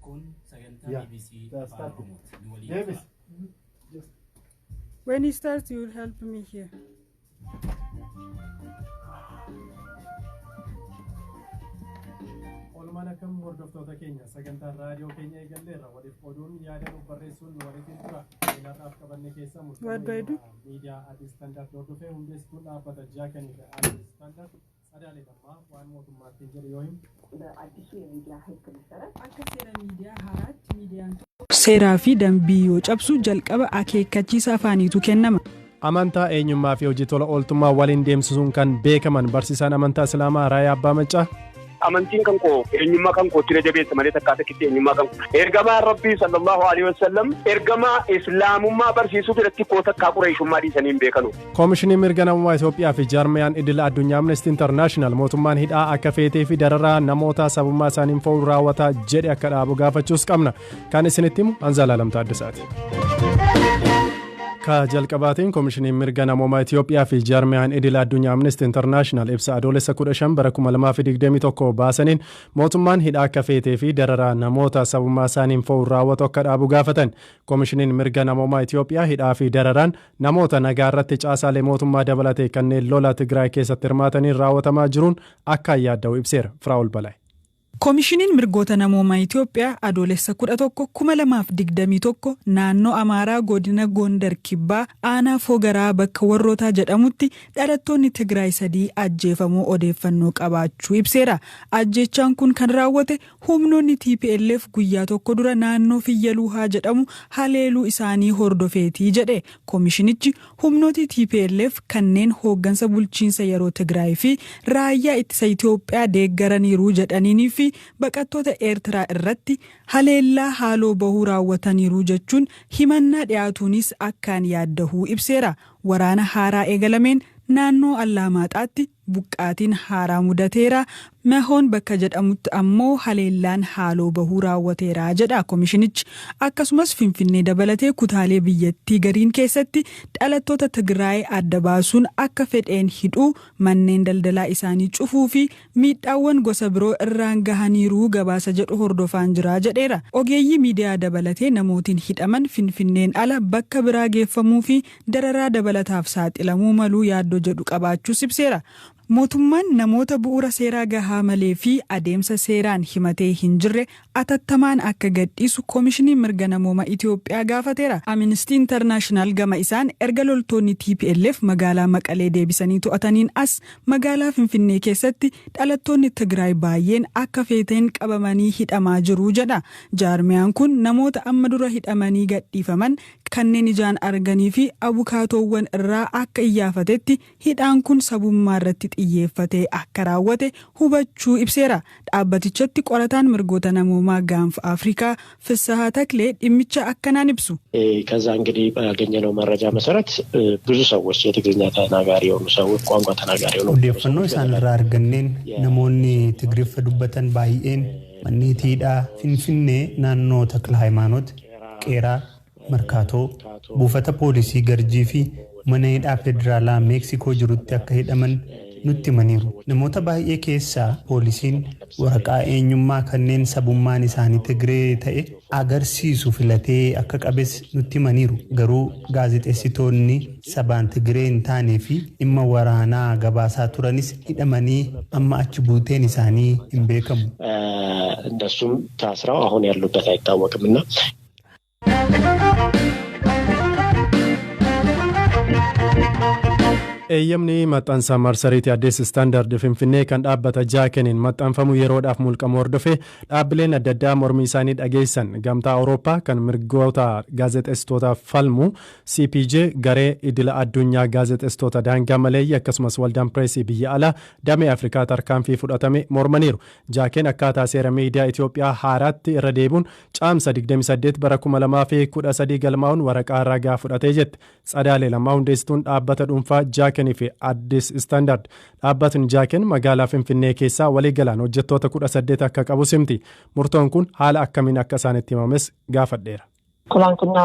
Kun sagantaa Yeah, BBC they are Afaan starting. Oromooti. Nu waliin Davis. tura. Just When you start, you will help me here. Oolmaan akkam hordoftoota keenya sagantaan raadiyoo keenya eegalleerra waliif qooduun yaada nuuf barreessuun nu walitti tura. Seenaadhaaf qabanne keessaa What do I do? Miidiyaa Addis Standard hordofee hundeessituun dhaabbata Jaakanii fi Addis Standard Tsadaalee Lammaa waan mootummaatti jedhe yoo himu በአዲሱ የሚዲያ ሕግ መሰረት Akka seera miidiyaa haaraatti miidiyaan seeraa fi dambii yoo cabsu jalqaba akeekkachiisa afaaniitu kennama. Amantaa eenyummaa fi hojii tola ooltummaa waliin deemsisuun kan beekaman barsiisaan amantaa Islaamaa Raayyaa Abbaa Maccaa. Amantiin kan koo eenyummaa kan kootti na jabeessa malee takkaa takkitti eenyummaa kan koo. Ergamaa Rabbii sallallahu alaihi wasallam ergamaa islaamummaa barsiisuu biratti koo takkaa qureeshummaa dhiisanii hin beekanu. Koomishinii mirga namummaa Itoophiyaa fi jaarmiyaan idila addunyaa Amnesty International mootummaan hidhaa akka feetee fi dararaa namoota sabummaa isaaniin fo'uun raawwataa jedhe akka dhaabu gaafachuus qabna. Kan isinitti himu Anzalaalam Taaddasaati. Ka jalqabaatiin koomishiniin mirga namummaa Itoophiyaa fi jaarmiyaan idila addunyaa Amnesty International ibsa adoolessa 15 bara 2021 baasaniin mootummaan hidhaa akka feetee fi dararaa namoota sabummaa isaaniin fo'uun raawwatu akka dhaabu gaafatan. Koomishiniin mirga namummaa Itoophiyaa hidhaa fi dararaan namoota nagaa irratti caasaalee mootummaa dabalatee kanneen lola Tigraay keessatti hirmaataniin raawwatamaa jiruun akka yaadda'u ibseera. Firaa'ol Balaayi. Koomishiniin mirgoota namoomaa Itoophiyaa adoolessa 11,2021 naannoo Amaaraa godina Gondar Kibbaa aanaa Fogaraa bakka Warrootaa jedhamutti dhalattoonni Tigraay sadii ajjeefamuu odeeffannoo qabaachuu ibseera. Ajjeechaan kun kan raawwate humnoonni TPLF guyyaa tokko dura naannoo Fiyyaluuhaa jedhamu haleeluu isaanii hordofeetii jedhe. Koomishinichi humnooti TPLF kanneen hooggansa bulchiinsa yeroo Tigraay fi raayyaa ittisa Itoophiyaa deeggaraniiru jedhaniinii fi baqattoota Eertiraa irratti haleellaa haaloo bahuu raawwataniiru jechuun himannaa dhiyaatuunis akkaan yaaddahuu ibseera. Waraana haaraa eegalameen naannoo Allaamaaxaatti buqqaatiin haaraa mudateera. Mahoon bakka jedhamutti ammoo haleellaan haaloo bahuu raawwateera jedha koomishinichi. Akkasumas Finfinnee dabalatee kutaalee biyyattii gariin keessatti dhalattoota Tigraay adda baasuun akka fedheen hidhuu, manneen daldalaa isaanii cufuu fi miidhaawwan gosa biroo irraan gahaniiru gabaasa jedhu hordofaan jira jedheera. Ogeeyyii miidiyaa dabalatee namootiin hidhaman Finfinneen ala bakka biraa geeffamuu fi dararaa dabalataaf saaxilamuu maluu yaaddoo jedhu qabaachuus ibseera. Mootummaan namoota bu'uura seeraa gahaa malee fi adeemsa seeraan himatee hin jirre atattamaan akka gadhiisu koomishiniin mirga namooma Itoophiyaa gaafateera. Amnesty International gama isaan erga loltoonni TPLF magaalaa Maqalee deebisanii to'ataniin as magaalaa Finfinnee keessatti dhalattoonni Tigraay baay'een akka feeteen qabamanii hidhamaa jiru jedha. Jaarmiyaan kun namoota amma dura hidhamanii gadhiifaman kanneen ijaan arganii fi abukaatoowwan irraa akka iyyaafatetti hidhaan kun sabummaa irratti xiyyeeffatee akka raawwate hubachuu ibseera. Dhaabbatichatti qorataan mirgoota namoomaa gaanfa Afrikaa Fissahaa Taklee dhimmicha akkanaan ibsu. ከዛ እንግዲህ ባገኘነው መረጃ መሰረት ብዙ ሰዎች የትግርኛ ተናጋሪ የሆኑ ሰዎች ቋንቋ ተናጋሪ የሆኑ Odeeffannoo isaan irraa arganneen namoonni Tigriffa dubbatan baay'een manneetii hidhaa Finfinnee naannoo Takla Hayimaanoot, Qeeraa, Markaatoo, buufata poolisii Garjii fi mana hidhaa federaalaa Meeksikoo jirutti akka hidhaman nutti himaniiru. Namoota baay'ee keessaa poolisiin waraqaa eenyummaa kanneen sabummaan isaanii Tigree ta'e agarsiisu filatee akka qabes nutti himaniiru. Garuu gaazexeessitoonni sabaan Tigree hin taanee fi dhimma waraanaa gabaasaa turanis hidhamanii amma achi buuteen isaanii hin beekamu. እነሱም ታስረው አሁን ያሉበት አይታወቅም እና Eeyyamni maxxansa marsariitii Addis Standard Finfinnee kan dhaabbata Jaakeniin maxxanfamu yeroodhaaf mulqamu hordofee dhaabbileen adda addaa mormii isaanii dhageessan. Gamtaa Awurooppaa kan mirgoota gaazexeessitootaaf falmu CPJ, garee idila addunyaa gaazexeessitoota daangaa maleeyyii, akkasumas waldaan pireesii biyya alaa damee Afrikaa tarkaanfii fudhatame mormaniiru. Jaaken akkaataa seera miidiyaa Itoophiyaa haaraatti irra deebiin caamsa 28 bara 2013 galmaa'uun waraqaa ragaa fudhatee jette. Tsadaalee Lammaa hundeessituun dhaabbata dhuunfaa Jaakenii fi Addis Standard. Dhaabbatni Jaaken magaalaa Finfinnee keessaa waliigalaan hojjettoota 18 akka qabu simti. Murtoon kun haala akkamiin akka isaanitti himames gaafadheera. ትላንትና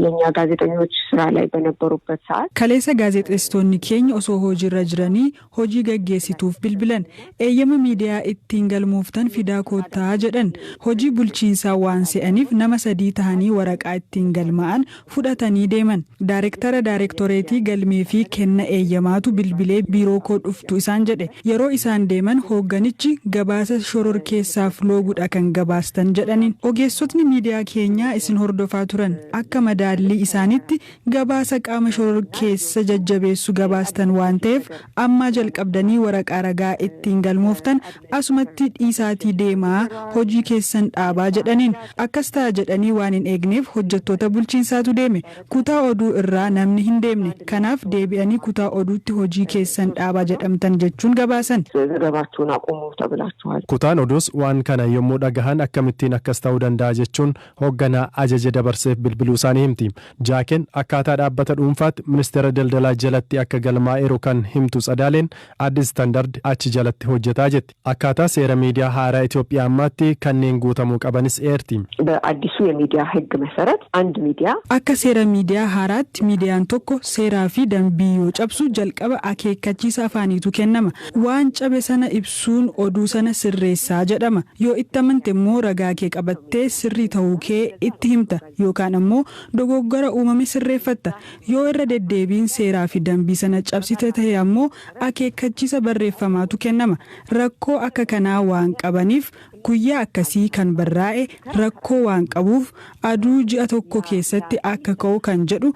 የኛ ጋዜጠኞች ስራ ላይ በነበሩበት ሰዓት Kaleessa gaazexeessitoonni keenya osoo hojiirra jiranii hojii gaggeessituuf bilbilan. Eeyyama miidiyaa ittiin galmooftan fidaa koottaa jedhan. Hojii bulchiinsaa waan se'aniif nama sadii tahanii waraqaa ittiin galmaa'an fudhatanii deeman. Daarektara daarektoreetii galmee fi kenna eeyyamaatu bilbilee biiroo koo dhuftu isaan jedhe. Yeroo isaan deeman hoogganichi gabaasa shororkeessaaf looguudha kan gabaastan jedhaniin. Ogeessotni miidiyaa keenyaa isin hordofaa turan akka madaallii isaanitti gabaasa qaama shororkeessa jajjabeessu gabaastan waan ta'eef ammaa jalqabdanii waraqaa ragaa ittiin galmooftan asumatti dhiisaatii deemaa, hojii keessan dhaabaa jedhaniin. Akkas ta'a jedhanii waan hin eegneef hojjettoota bulchiinsaatu deeme. Kutaa oduu irraa namni hin deemne. Kanaaf deebi'anii kutaa oduutti hojii keessan dhaabaa jedhamtan jechuun gabaasan. ዘገባችሁን አቁሙ ተብላችኋል። Kutaan oduus waan kana yommuu dhagahan akkamittiin akkas ta'uu danda'a jechuun hoogganaa ajaja dabarseef bilbiluu isaanii himti. Jaakeen akkaataa dhaabbata dhuunfaatti ministeera daldalaa jalatti akka galmaa'eeru kan himtu Tsadaaleen, Addis Standard achi jalatti hojjetaa jetti. Akkaataa seera miidiyaa haaraa Itoophiyaa ammaatti kanneen guutamuu qabanis eerti. በአዲሱ የሚዲያ ሕግ መሰረት አንድ ሚዲያ Akka seera miidiyaa haaraatti miidiyaan tokko seeraa fi dambii yoo cabsu jalqaba akeekkachiisa afaaniitu kennama. Waan cabe sana ibsuun oduu sana sirreessaa jedhama. Yoo itti amante immoo ragaa kee qabattee sirrii ta'uu kee itti himta yookaan ammoo dogoggora uumame sirreeffatta. Yoo irra deddeebiin seeraa fi dambii sana cabsite ta'e ammoo akeekkachiisa barreeffamaatu kennama. Rakkoo akka kanaa waan qabaniif guyyaa akkasii kan barraa'e rakkoo waan qabuuf aduu ji'a tokko keessatti akka ka'u kan jedhu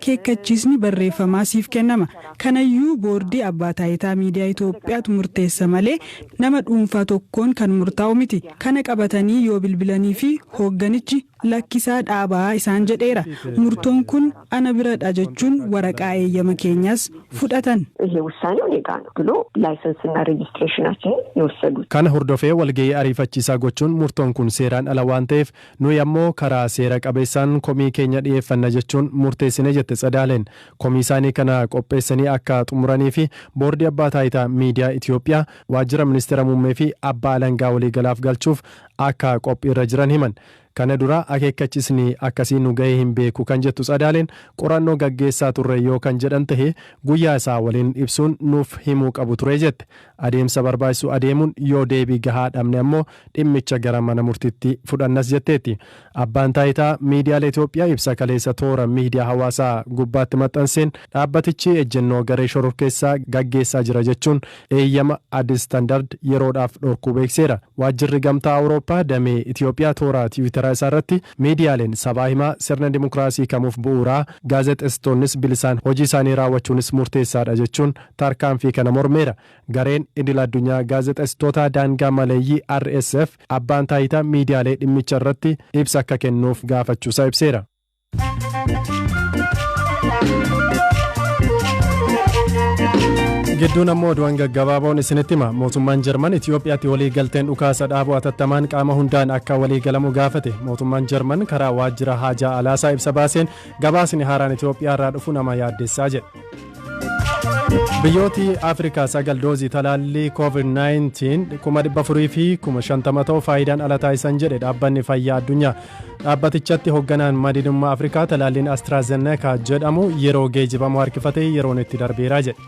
akeekkachiisni barreeffamaa siif kennama. Kanayyuu boordii abbaa taayitaa miidiyaa Itoophiyaatu murteessa malee nama dhuunfaa tokkoon kan murtaa'u miti. Kana qabatanii yoo bilbilanii fi hoogganichi lakkisaa dhaabaa isaan jedheera. Murtoon kun ana biradha jechuun waraqaa eeyyama keenyas fudhatan. ይሄ ውሳኔው እኔ ጋ ነው ብሎ ላይሰንስና ሬጅስትሬሽናችንን የወሰዱት። Kana hordofee walgahii ariifachiisaa gochuun murtoon kun seeraan ala waan ta'eef nuyi ammoo karaa seera qabeessaan komii keenya dhiyeeffanna jechuun murteessine jette Tsadaaleen. Komii isaanii kana qopheessanii akka xumuranii fi boordii abbaa taayitaa miidiyaa Itoophiyaa, waajjira ministeera muummee fi abbaa alangaa waliigalaaf galchuuf akka qophiirra jiran himan. Kana dura akeekkachiisni akkasii nu gahee hin beeku kan jettu Tsadaaleen, qorannoo gaggeessaa turre yoo kan jedhan tahe guyyaa isaa waliin ibsuun nuuf himuu qabu ture jette. Adeemsa barbaachisu adeemuun yoo deebii gahaa dhabne ammoo dhimmicha gara mana murtiitti fudhannas jetteetti. Abbaan taayitaa miidiyaalee Itoophiyaa ibsa kaleessa toora miidiyaa hawaasaa gubbaatti maxxanseen dhaabbatichi ejjennoo garee shororkeessaa gaggeessaa jira jechuun eeyyama Addis Standard yeroodhaaf dhorkuu beekseera. Waajjirri Gamtaa Awurooppaa damee Itoophiyaa toora Tiwiitaraa isaa irratti miidiyaaleen sabaa himaa sirna dimokiraasii kamuuf bu'uuraa, gaazexeessitoonnis bilisaan hojii isaanii raawwachuunis murteessaadha jechuun tarkaanfii kana mormeera. Gareen idil addunyaa gaazexeessitoota daangaa maleeyyii RSF abbaan taayitaa miidiyaalee dhimmicha irratti ibsa akka kennuuf gaafachuusaa ibseera. Gidduun ammoo oduuwwan gaggabaaboon isinitti hima. Mootummaan Jarman Itoophiyaatti walii galteen dhukaasa dhaabuu atattamaan qaama hundaan akka walii galamu gaafate. Mootummaan Jarman karaa waajjira haajaa alaasaa ibsa baaseen gabaasni haaraan Itoophiyaa irraa dhufu nama yaaddessaa jedhe. Biyyooti Afrikaa sagal doozii talaallii COVID-19 450,000 ta'u faayidaan ala taasisan jedhe dhaabbanni fayyaa addunyaa. Dhaabbatichatti hoogganaan madinummaa Afrikaa talaalliin AstraZeneca jedhamu yeroo geejibamu harkifatee yeroon itti darbeeraa jedhe.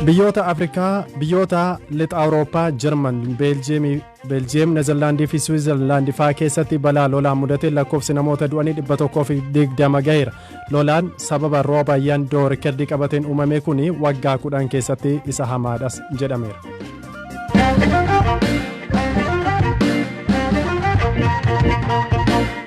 Biyyoota Afrikaa, biyyoota lixa Awurooppaa, Jarman, Beeljiyeem, Neezerlaandii fi Swiizerlaandii fa'aa keessatti balaa lolaan mudate lakkoofsi namoota du'anii 120 gaheera. Lolaan sababa rooba yandoo rikardii qabateen uumame kun waggaa 10 keessatti isa hamaadhas jedhameera.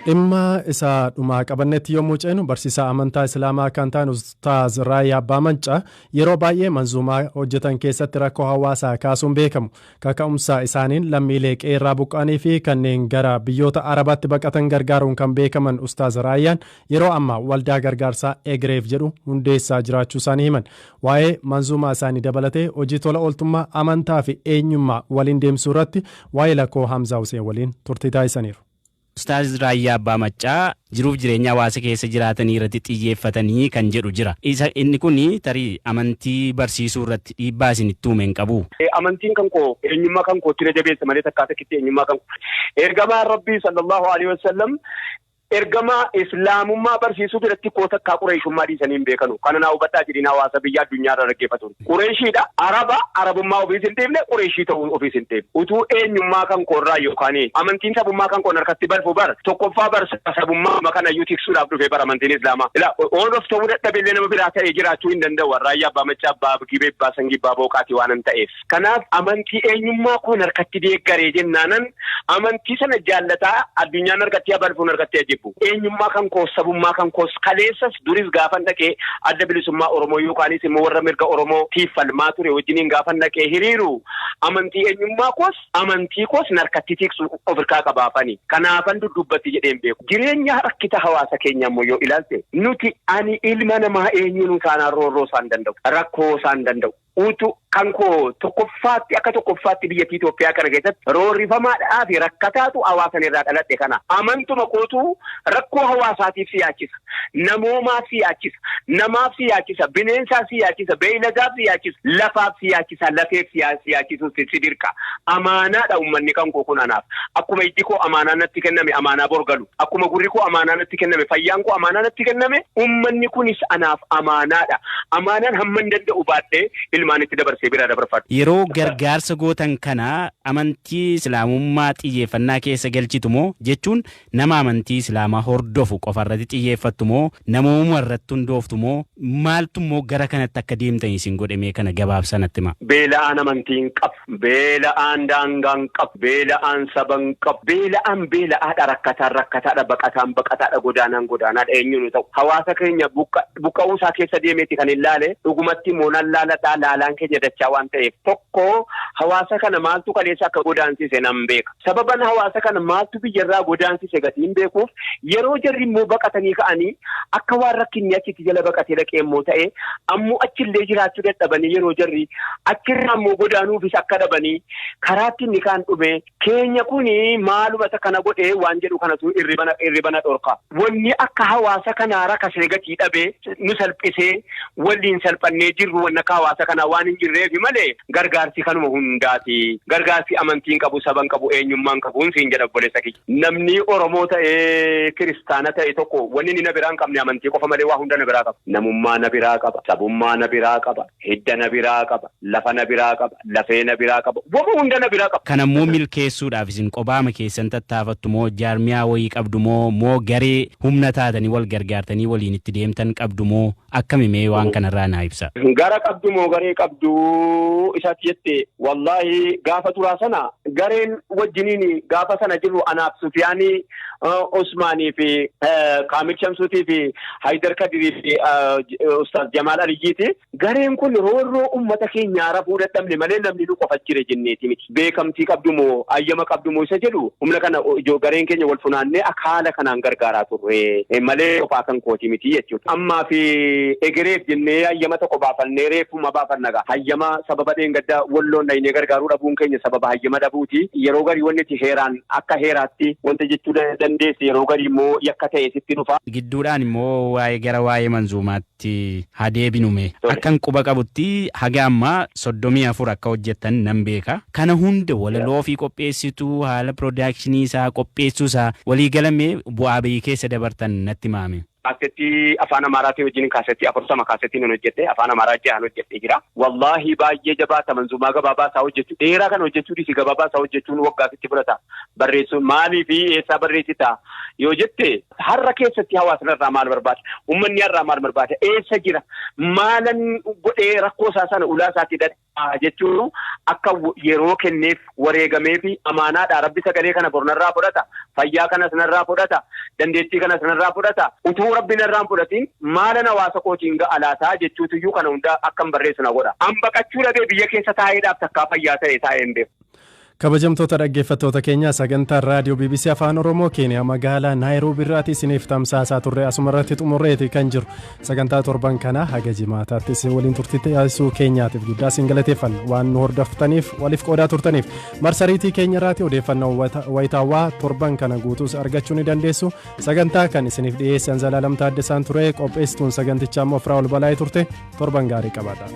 Dhimma isa dhumaa qabannetti yommuu ceenu, barsiisaa amantaa Islaamaa kan ta'an Ustaaz Raayyaa Abbaa Mancaa yeroo baay'ee manzuumaa hojjetan keessatti rakkoo hawaasaa kaasuun beekamu. Kaka'umsa isaaniin lammiilee qeerraa buqqa'anii fi kanneen gara biyyoota Arabaatti baqatan gargaaruun kan beekaman Ustaaz Raayyaan yeroo ammaa waldaa gargaarsaa Egireef jedhu hundeessaa jiraachuu isaanii himan. Waa'ee manzuumaa isaanii dabalatee hojii tola ooltummaa amantaa fi eenyummaa waliin deemsuu irratti waa'ee lakkoo Hamzaa Huseen waliin turtii taasisaniiru. Ustaaz Raayyaa Abbaa Maccaa jiruuf jireenya hawaasa keessa jiraatanii irratti xiyyeeffatanii kan jedhu jira. Isa inni kun tarii amantii barsiisuu irratti dhiibbaa isinitti uume hin qabu. Amantiin kan koo eenyummaa kan kootti na jabeessa malee takkaa takkitti eenyummaa kan koo. Ergamaan Rabbii sallallahu alaihi wasallam ergamaa islaamummaa barsiisuu biratti koo takkaa Qureeshummaa dhiisanii hin beekanu. Kana naa hubadhaa jedhiin hawaasa biyya addunyaarra dhaggeeffatu. Qureeshiidha. Araba arabummaa ofiis hin dhiifne, Qureeshii ta'uu ofiis hin dhiifne. Utuu eenyummaa kan koorraa yookaan amantiin sabummaa kan koon harkatti balfu bar tokkoffaa bar sabummaa kanayyuu tiksuudhaaf dhufee bar amantiin islaamaa. Ila oon of ta'uu dadhabeellee nama biraa ta'ee jiraachuu hin danda'u. Raayyaa Abbaa Maccaa, Abbaa Gibee, Abbaa Sangii, Abbaa Booqaatii waan hin ta'eef. Kanaaf amantii eenyummaa koon harkatti deeggaree jennaanan amantii sana jaallataa addunyaan harkatti balfuun harkatti ajjebu. Eenyummaa kan koos sabummaa kan koos kaleessas duris gaafan dhaqee adda bilisummaa Oromoo yookaanis immoo warra mirga Oromoo tiif falmaa ture wajjiniin gaafan dhaqee hiriiru amantii eenyummaa koos amantii koos narkatti tiksu of hirkaa qabaafani. Kanaafan duddubbatti jedheen beeku. Jireenya rakkita hawaasa keenya immoo yoo ilaalte nuti ani ilma namaa eenyuun taanaan roorroo isaan danda'u, rakkoo isaan danda'u. Utu kan koo tokkoffaatti akka tokkoffaatti biyya Itoophiyaa kana keessatti roorrifamaadhaa fi rakkataatu hawaasan irraa dhaladhe kana. Amantuma kootu rakkoo hawaasaatiif si yaachisa, namoomaaf si yaachisa, namaaf si yaachisa, bineensaaf si yaachisa, beeyladaaf si yaachisa, lafaaf si yaachisa, lafeef si yaachisuuf si dirqa. Amaanaadha uummanni kan koo kun anaaf. Akkuma ijji koo amaanaa natti kenname amaanaa borgalu. Akkuma gurri koo amaanaa natti kenname, fayyaan koo amaanaa natti kenname, uummanni kunis anaaf amaanaadha. Amaanaan hamma hin danda'u baadhee ilmaan itti dabarsee bira dabarfadhu. Yeroo gargaarsa gootan kana amantii islaamummaa xiyyeeffannaa keessa galchitu moo jechuun nama amantii islaamaa hordofu qofarratti xiyyeeffattu moo namooma irratti hundooftu moo maaltu immoo gara kanatti akka deemtan isin godhame kana gabaabsanatti hima. Beela'aan amantiin qabu, beela'aan daangaan qabu, beela'aan saban qabu, beela'aan beela'aadha, rakkataan rakkataadha, baqataan baqataadha, godaanaan godaanaadha eenyuun ta'u. Hawaasa keenya buqqa'uu isaa keessa deemeeti kan hin laale dhugumatti immoo nan laaladhaa laalaan keenya dachaa waan ta'eef tokko hawaasa kana maaltu kaleessa akka godaansise nan beeka. Sababan hawaasa kana maaltu biyyarraa godaansise gatii hin beekuuf yeroo jarri immoo baqatanii ka'anii akka waan rakkinni achitti jala baqatee dhaqee immoo ta'e ammoo achillee jiraachuu dadhabanii yeroo jarri achirraa immoo godaanuufis akka dhabanii karaatti inni kaan dhume keenya kuni maaluma kana godhee waan jedhu kanatu irribana dhorka. Wanni akka hawaasa kanaa rakkasee gatii dhabee nu salphisee waliin salphannee jirru wanni akka hawaasa kanaa waan hin jirreefi malee gargaarsi kanuma hundaati. Gargaarsi amantiin qabu, saban qabu, eenyummaan qabu siin jedha obboleessa kiyya. Namni Oromoo ta'ee kiristaana ta'e tokko wanni inni na biraa hin qabne amantii qofa malee waa hunda na biraa qaba. Namummaa na biraa qaba, sabummaa na biraa qaba, hidda na biraa qaba, lafa na biraa qaba, lafee na biraa qaba, wama hunda na biraa qaba. Kanammoo milkeessuudhaaf isin qobaama keessan tattaafattu moo jaarmiyaa wayii qabdu moo garee humna taatanii wal gargaartanii waliin itti deemtan qabdu moo akkamimee waan kanarraa naa ibsa. Gara qabdu moo garee qabdu isaatti jette wallaahi gaafa turaa sana gareen wajjiniin gaafa sana jirru anaaf Sufiyaanii Osmaanii fi Kaamil Shamsuutii fi Haydar Kadirii fi Ustaaz Jamaal Aliyyiiti. Gareen kun roorroo uummata keenyaa rafuu dadhabne malee namni nu qofa jire jenneeti miti. Beekamtii qabdu moo ayyama qabdu moo isa jedhu humna kana gareen keenya wal funaannee akka haala kanaan gargaaraa turre malee qofaa kan kooti miti jechuudha. Ammaa fi egereef jennee ayyama tokko baafannee reeffuma baafanna. Hayyama sababa dheengaddaa walloon dhaynee gargaaruu dhabuun keenya sababa hayyama dhabuuti. Yeroo garii wanni itti heeraan akka heeraatti wanta jechuu dandeesse yeroo garii immoo yakka ta'e sitti dhufa. Gidduudhaan immoo waa'ee gara waa'ee manzuumaatti haa deebinume. Akkan quba qabutti haga ammaa 34 akka hojjettan nan beeka. Kana hunda walaloo ofii qopheessitu haala piroodakshinii isaa qopheessuu isaa walii galamee bu'aa bayii keessa dabartan natti maame. Kaasettii afaan Amaaraatii wajjin kaasettii 40 kaasettii nan hojjette afaan Amaaraa 6 hojjette jira. Wallaahi baay'ee jabaata manzuumaa gabaabaa isaa hojjechuu dheeraa kana hojjechuu dhiisi gabaabaa isaa hojjechuun waggaa sitti fudhata. Barreessuun maalii fi eessaa barreessita yoo jette har'a keessatti hawaasni irraa maal barbaada? Uummanni irraa maal barbaada? Eessa jira? Maalan godhee rakkoo isaa sana ulaa isaatti dadhabaa jechuun akka yeroo kenneef wareegamee fi amaanaadha. Rabbi sagalee kana bornarraa fudhata. Fayyaa kanas narraa fudhata. Dandeettii kanas narraa fudhata. Utuu Rabbi narraan fudhatiin maalan hawaasa kootiin ga'a laataa jechuutuyyuu kana hunda akkam barreessu na godha. An baqachuu dhabee biyya keessa taa'eedhaaf takkaa fayyaa ta'e taa'ee hin beeku. Kabajamtoota dhaggeeffattoota keenya, sagantaan raadiyoo BBC Afaan Oromoo Keeniyaa magaalaa Naayiroobii irraati isiniif tamsaasaa turre asuma irratti xumurreeti kan jiru. Sagantaa torban kanaa haga jimaataatti isin waliin turtii taasisuu keenyaatiif guddaa isin galateeffanna. Waan nu hordoftaniif, waliif qoodaa turtaniif, marsariitii keenya irraati odeeffannoo wayitaawwaa torban kana guutuus argachuu ni dandeessu. Sagantaa kan isiniif dhiyeessan Zalaalam Taaddasaan ture, qopheessituun sagantichaa immoo Firaa'ol Balaayee turte. Torban gaarii qabaadha.